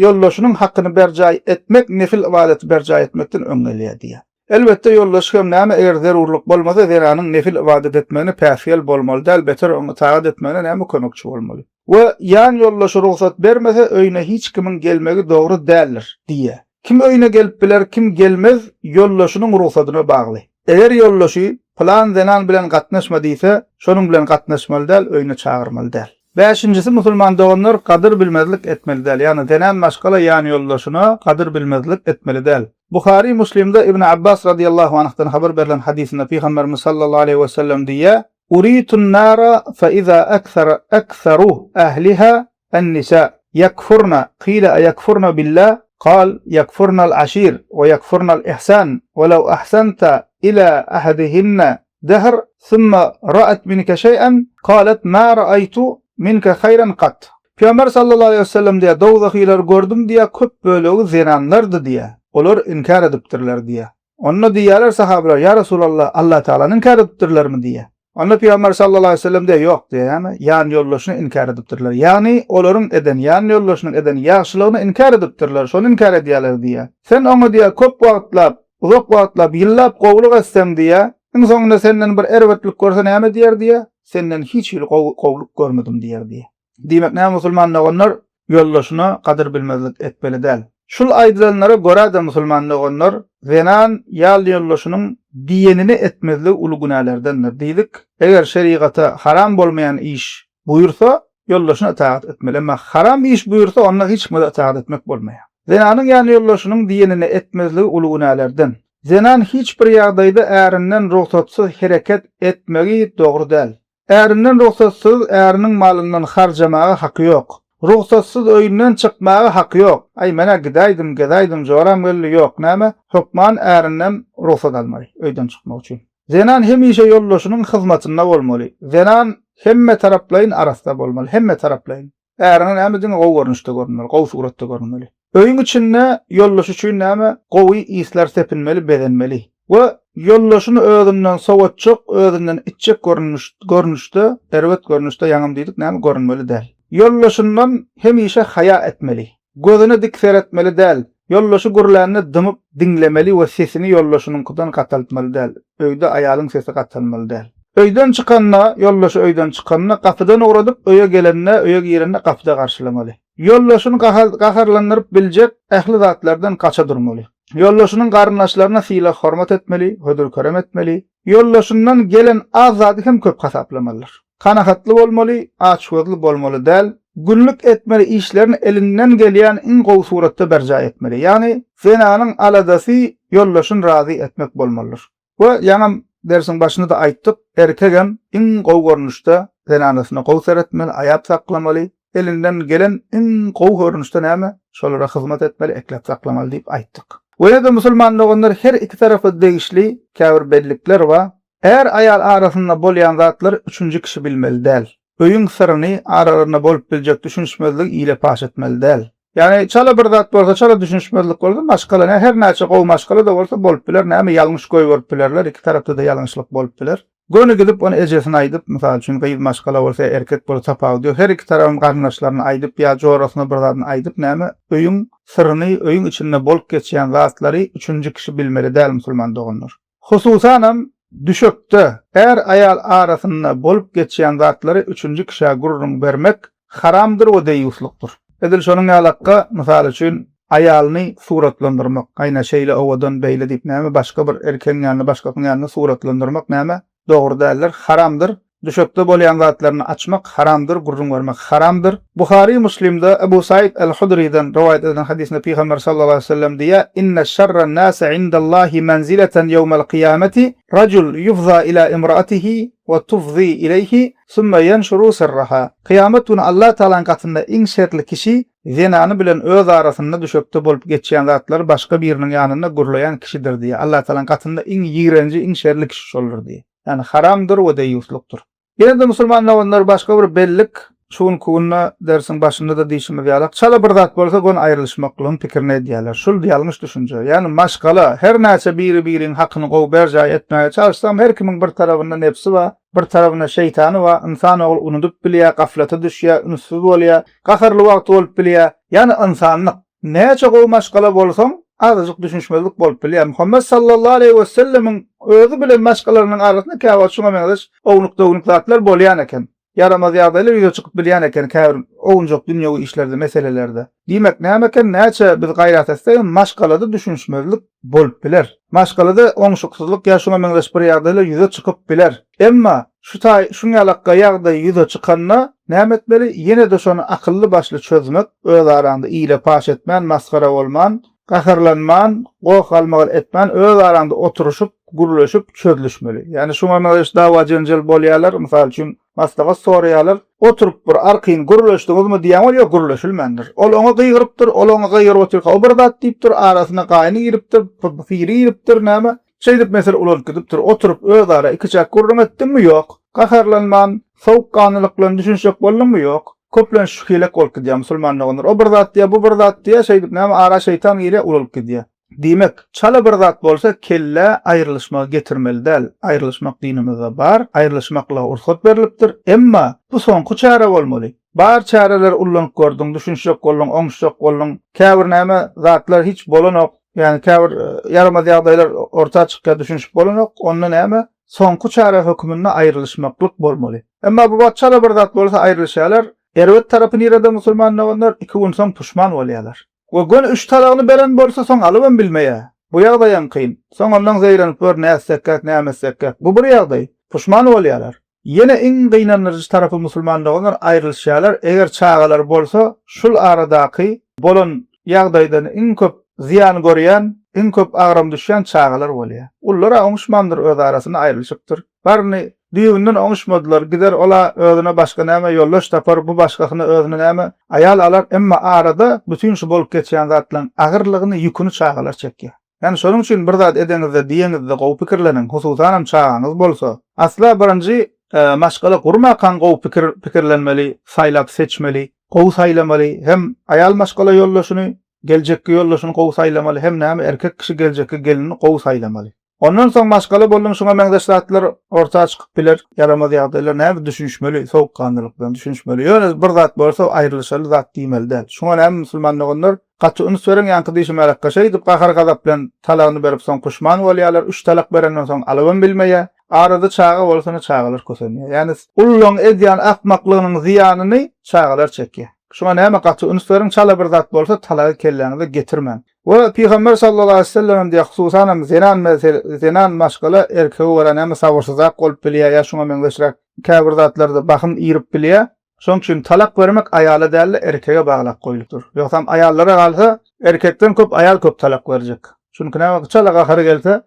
ýoldaşynyň hakyny berjaý etmek nefil ybadaty berjaý etmekden öň gelýär diýýär. Elbetde ýoldaşy hem näme eger zerurlyk bolmasa zenanyň nefil ybadat etmegine päsgel bolmaly däl beter oňa ytagat etmegine näme kömekçi bolmaly. We ýan ýoldaşy rugsat bermese öýüne hiç kimiň gelmegi dogry däldir diýýär. Kim öýüne gelip biler kim gelmez ýoldaşynyň rugsadyna bagly. Eger ýoldaşy pylan zenan bilen gatnaşma diýse şonuň bilen gatnaşmaly däl öýüne çagyrmaly däl. Bäşinjisi musulman doganlar gadyr bilmezlik etmeli däl ýagny zenan maşgala ýan ýoldaşyna gadyr bilmezlik etmeli däl. Buhary Muslimde Ibn Abbas radiyallahu anhdan habar berlen hadysynda Pygamberimiz sallallahu aleýhi we sellem diýýär, Uritun nara fe iza ekser ekseru ehliha en-nisa ýekfurna qile eyekfurna billah kal ýekfurnal aşir we ýekfurnal ihsan we lew ahsanta ila ahadihinna dehr summa ra'at minke şeý'en kalet ma ra'aýtu minke haýran kat. Pygamber sallallahu aleýhi we sellem diýýär, Dowzahylar gördüm diýýär, köp bölegi zenanlardy diýýär. Olar inkär edipdirler diýýär. Onda diýýärler sahabalar, Ýa Resulallah, Allah Tagalany inkär edipdirlermi diýýär. Onda Pygamber sallallahu aleýhi we sellem diýýär, Ýok diýýär, ýagny ýan ýoldaşyny inkär edipdirler. Ýagny olaryň eden, ýan ýoldaşynyň eden ýagşylygyny inkär edipdirler, şony inkär edýärler diýýär. Sen oňa diýýär, köp wagtlap, uzak wagtlap, ýyllap gowulyk etseň diýýär, iň soňunda senden bir erbetlik görse näme diýer diýýär, senden hiç hili gowulyk görmedim diýer diýýär. Diýmek näme musulman doganlar ýoldaşyna gadyr bilmezlik etmeli däl. Şul aýdylanlara görä-de musulman doganlar zenan ýal ýoldaşynyň diýenini etmezligi uly günälerdendir diýdik. Eger şerigata haram bolmaýan iş buýursa ýoldaşyna ytagat etmeli. Emma haram iş buýursa onda hiç kime-de ytagat etmek bolmaýar. Zenanyň ýan ýoldaşynyň diýenini etmezligi uly günälerden. Zenan hiç bir ýagdaýda ärinden rugsatsyz hereket etmegi dogry däl. Ärinden rugsatsyz äriniň malyndan harjamaga haky ýok. Rugsatsyz öýünden çykmaga haky ýok. Aý men-ä gidäýdim, gezäýdim, joram geldi, ýok näme, hökman ärinden rugsat almaly öýden çykmak üçin. Zenan hemişe ýoldaşynyň hyzmatynda bolmaly. Zenan hemme taraplaýyn arassa bolmaly, hemme taraplaýyn. Ärine näme diňe gowy görnüşde görünmeli, gowy suratda görünmeli. Öýüň içinde ýoldaşy üçin näme gowy yslar sepinmeli, bezenmeli. We ýoldaşyny özünden sowatjak, özünden içjek görnüş, görnüşde, erbet görnüşde ýaňam diýdik näme görünmeli däl. Ýoldaşyndan hemişe haýa etmeli. Gözüne dik seretmeli däl. Ýoldaşy gürlände dymyp diňlemeli we sesini ýoldaşynyňkydan gataltmaly däl. Öýde aýalyň sesi gatalmaly däl. Öýden çykanda, ýoldaşy öýden çykanda gapydan ugradyp, öýe gelende, öýe girende gapyda garşylamaly. Ýoldaşyny gaharlandyryp biljek ähli zatlardan gaça durmaly. Ýoldaşynyň garyndaşlaryna sylag-hormat etmeli, hödür-kerem etmeli. Ýoldaşyndan gelen az zady hem köp hasaplamalydyr. Kanagatly bolmaly, açgözli bolmaly däl. Günlük etmeli işlerini elinden gelýän iň gowy suratda berjaý etmeli. Ýagny zenanyň aladasy ýoldaşyny razy etmek bolmalydyr. We ýaňam dersiň başynda-da aýtdyk, erkegem iň gowy görnüşde zenanasyna gowy seretmeli, aýap saklamaly, elinden gelen iň gowy görnüşde näme, şolara hyzmat etmeli, ekläp saklamaly diýip aýtdyk. We ýene-de musulman doganlar her iki tarapa degişli käbir bellikler bar. Är-aýal arasynda bolýan zatlary üçünji kişi bilmeli däl. Öýüň syryny, aralarynda bolup biljek düşünişmezligi ile paş etmeli däl. Ýagny çala bir zat bolsa, çala düşünişmezlik bolsa, maşgala nä her näçe gowy maşgala-da bolsa bolup biler, näme ýalňyş goýberip bilerler, iki tarapda-da ýalňyşlyk bolup biler. Göni gidip ony ejesine aýdyp, mysal üçin gyz maşgala bolsa ýa erkek bolsa tapawudy ýok, her iki tarabam garyndaşlaryna aýdyp ýa jorasyna bir zadyny aýdyp näme öýüň syryny, öýüň içinde bolup geçýän zatlary üçünji kişi bilmeli däl musulman doganlar. Hususanam, düşekde är-aýal arasynda bolup geçýän zatlary üçünji kişä gürrüň bermek haramdyr we deýýuslykdyr. Edil şonuň ýalakka, mysal üçin, aýalyny suratlandyrmak, aýna şeýle owadan, beýle diýip näme, başga bir erkegiň ýanynda, başgasynyň ýanynda suratlandyrmak näme, dogry däldir, haramdyr. Düşekde bolýan zatlaryny açmak haramdyr, gürrüň bermek haramdyr. Buhary Muslimde Ebu Said el-Hudrydan rowaýat edilen hadysynda Pygamber sallallahu aleýhi we sellem diýýär, Inne şerren nasi indallahi menzileten ýewmel kyýameti rajul ýufza ila imraatihi we tufzi ileýhi summa ýenşuru sirraha. Kyýamat güni Allah Tagalaň gatynda iň şerli kişi zenany bilen öz arasynda düşekde bolup geçýän zatlary başga biriniň ýanynda gürleýän kişidir diýýär. Allah Tagalaň gatynda iň ýigrenji, iň şerli kişi şoldur diýýär. Ýagny haramdyr we deýýuslykdyr. Ýene-de musulman doganlar başga bir bellik, şu günki günde dersiň başynda-da diýşimiz ýaly, çala bir zat bolsa göni aýrylyşmaklygyň pikirini edýärler. Şul ýalňyş düşünje. Ýagny maşgala her näçe biri-biriň hakyny gowy berjaý etmäge çalyşsam her kimiň bir tarabynda nebsi bar, bir tarabynda şeýtany bar, ynsan ogly unudyp bilýär, gaflata düşýär, ünssüz bolýar, gaharly wagty bolup bilýär. Ýagny ynsanlyk. Näçe gowy maşgala bolsaň, azajyk düşünişmezlik bolup bilýär. Muhammet sallallahu aleýhi wesellemiň özi bilen maşgalarynyň arasynda käwagt şuňa meňzeş ownuk-döwnük zatlar bolýan eken. Ýaramaz ýagdaýlar ýüze çykyp bilýän eken käbir owunjak dünýewi işlerde, meselelerde. Diýmek näme eken, näçe biz gaýrat etsegem maşgalada düşünişmezlik bolup biler. Maşgalada oňşuksyzlyk ýa şuňa meňzeş bir ýagdaýlar ýüze çykyp biler. Emma şu taý şuň ýalakga ýagdaý ýüze çykanda näme etmeli? Ýene-de şony akylly-başly çözmek, öz araňda ile paş etmän, masgara bolman, gaharlanman, goh-galmagal etmän öz araňda oturyşyp, gürleşip çözlüşmeli. Ýagny şuňa meňzeş dawa-jenjel bolýarlar, mysal üçin, maslahat soraýarlar. Oturyp bir arkaýyn gürleşdiňizmi diýýäň, ol ýok gürleşilmändir. Ol oňa gygyrypdyr, ol oňa gygyryp otyrka o bir zat diýipdir, arasyna gaýny giripdir, piri giripdir, näme. Şeýdip mesele ulalyp gidipdir. Oturyp özara ikiçäk gürrüň etdiňmi? Ýok. Gaharlanman, sowukganlylyk bilen düşünişjek bolduňmy? Ýok. Köplenç şu hilek bolup gidýär musulman doganlar. O bir zat diýýär, bu bir zat diýýär, şeýdip näme ara şeýtan girýär, ulalyp gidýär. Diýmek, çala bir zat bolsa kellä aýrylyşmagy getirmeli däl. Aýrylyşmak dinimizde bar, aýrylyşmaklyga ursat berlipdir. Emma bu soňky çäre bolmaly. Bar çäreleri ullanyp gördüň, düşünişjek bolduň, oňuşjak bolduň. Käbir näme zatlar hiç bolanok. Ýagny käbir ýaramaz ýagdaýlar orta çykýar, düşünişip bolanok. Onda näme? Soňky çäre höküminde aýrylyşmaklyk bolmaly. Emma bu wagt çala bir zat bolsa aýrylyşýarlar. Erbet tarapy nirede musulman doganlar? Iki gün soň puşman bolýarlar. We göni üç talagyny beren bolsa soň alybam bilmeýär. Bu ýagdaýam kyn. Soň ondan zeýrenip gör nätsekkäk näme etsekkäk. Bu bir ýagdaý. Puşman bolýarlar. Ýene iň gynandyryjy tarapy musulman doganlar aýrylyşýarlar, eger çagalary bolsa şul aradaky bolan ýagdaýdan iň köp zyýan görýän, iň köp agram düşýän çagalar bolýar. Ulular-a oňuşmandyr öz arasynda aýrylyşypdyr. Baryny düýbünden oňuşmadylar, gider ol-a özüne başga näme ýoldaş tapar, bu başgasyna özüne näme aýal alar, emma arada bütin şu bolup geçýän zatlaryň agyrlygyny, ýüküni çagalar çekýär. Ýani şonuň üçin bir zat edeňizde, diýeňizde gowy pikirleniň, hususanam çagaňyz bolsa. Asla birinji maşgala gurmakaň gowy pikir pikirlenmeli, saýlap seçmeli, gowy saýlamaly, hem aýal maşgala ýoldaşyny, geljekki ýoldaşyny gowy saýlamaly, hem näme erkek kişi geljekki gelinini gowy saýlamaly. Ondan soň maşgala bolduň şuňa meňzeş zatlar orta çykyp biler, ýaramaz ýagdaýlar näme düşünişmeli, sowukganlylyk bilen düşünişmeli. Ýöne bir zat bolsa aýrylyşaly zat diýmeli däl. Şuňa näme musulman doganlar Gaty üns beriň ýaňky diýşim ýalakka şeýdip gahar gazap bilen talagyny berip soň puşman bolýalar üç talak berenden soň alybam bilmeýä arada çaga bolsana çagalar kösenýä ýani ullaň edýän akmaklygynyň zyýanyny çagalar çekýä şuňa näme gaty üns beriň çala bir zat bolsa talagy kelläňize getirmäň we pygamber sallallahu aleýhi wesellem hem diýýär hususanam zenan zenan maşgala erkege görä näme sabyrsyzrak bolup bilýä ýa şuňa meňzeşräk käbir zatlarda bahym irip bilýä Şonuň üçin talak bermek aýala däl-de erkege baglap goýlupdyr. Ýogsam aýallara galsa, erkekden köp aýal köp talak berjek. Çünki näme çala gahary gelse,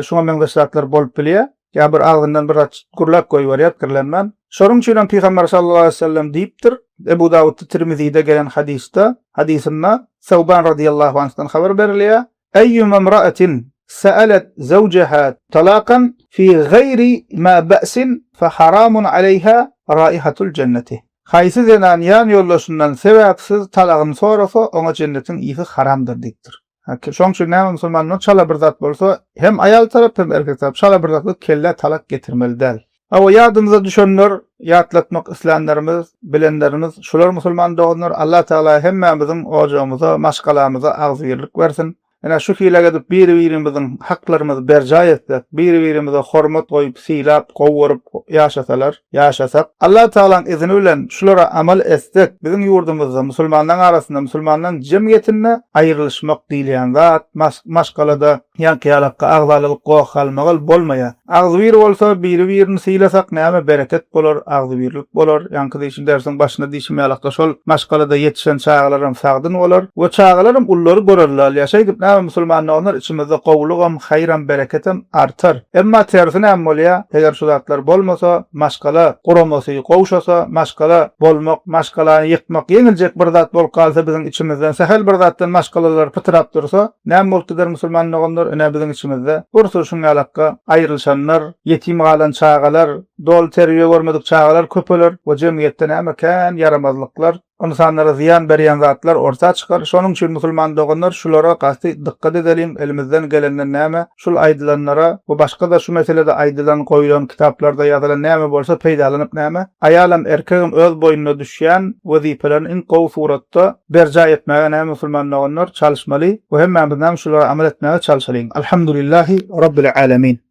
şuňa meňzeş zatlar bolup bilýär. Ýa bir agzyndan bir zat gürläp goýberýär pikirlenmän. Şonuň üçin hem Pygamber sallallahu aleýhi we sellem diýipdir, Ebu Dawudda, Tirmizide gelen hadysda, hadysynda Sawban radyýallahu anhdan habar berilýär, Eýýuma imra'atin sa'alat zawjaha talaqan fi gaýri ma ba'sin fe haramun aleýha raihatul jenneti. Haýsy zenan ýan ýoldaşyndan sebäpsiz talagyny sorasa, oňa jennetiň ysy haramdyr diýipdir. Şonuň üçin näme musulmanlar çala bir zat bolsa, hem aýal tarap hem erkek tarap çala bir zat bolsa kellä talak getirmeli däl. Hawa ýadymyza düşenler, ýatlatmak islänlerimiz, bilenlerimiz şular musulman doganlar Allah Tagala hemmämiziň ojagymyza, maşgalamyza agzybirlik bersin. Ine şu hilek edip biri-birimiziň haklarymyzy berjaý etsek, biri-birimize hormat goýup, sylap, gowy görüp ýaşasalar, ýaşasak, Allah Tagalaň izini bilen şulara amal etsek, biziň ýurdumyzda musulmanlaň arasynda, musulmanlaň jemgyýetinde aýrylyşmak diýilýän zat, maşgalada Ýaňky ýalakka agzalalyk goh-galmagal bolmaýar. Agzybir bolsa, biri-birini sylasak näme bereket bolar, agzybirlik bolar. Ýaňky diýşim dersiň başynda diýşim ýalakda şol maşgalada ýetişen çagalaram sagdyn bolar we çagalaram ululary görelde alýar. Şeýdip näme musulman doganlar içimizde gowulygam, haýram, bereketem artar. Emma tersi näme bolýar? Eger şu zatlar bolmasa, maşgala guramasy gowşasa, maşgala bolmak, maşgalany ýykmak ýeňiljek bir zat bolup galsa biziň içimizden sähel bir zatdan maşgalalar pytrap dursa, Näme bolup gider musulman doganlar, ine biziň içimizde bir sürü şuň ýalakka aýrylyşanlar, ýetim galan çagalar, doly terbiýe görmedik çagalar köpeler we jemgyýetde näme kän ýaramazlyklar, ynsanlara zyýan berýän zatlar orta çykar. Şonuň üçin musulman doganlar şulara gaty dykgat edeliň, elimizden gelenden näme şul aýdylanlara we başga-da şu meselede aýdylan, goýulan kitaplarda ýazylan näme bolsa peýdalanyp näme aýalam erkegem öz boýnuna düşýän wezipelerini iň gowy suratda Berjaý etmäge näme musulman doganlar çalyşmaly we hemmämiz näme şulara amal etmäge çalşalyň. Alhamdulillahi Rabbil Alemin.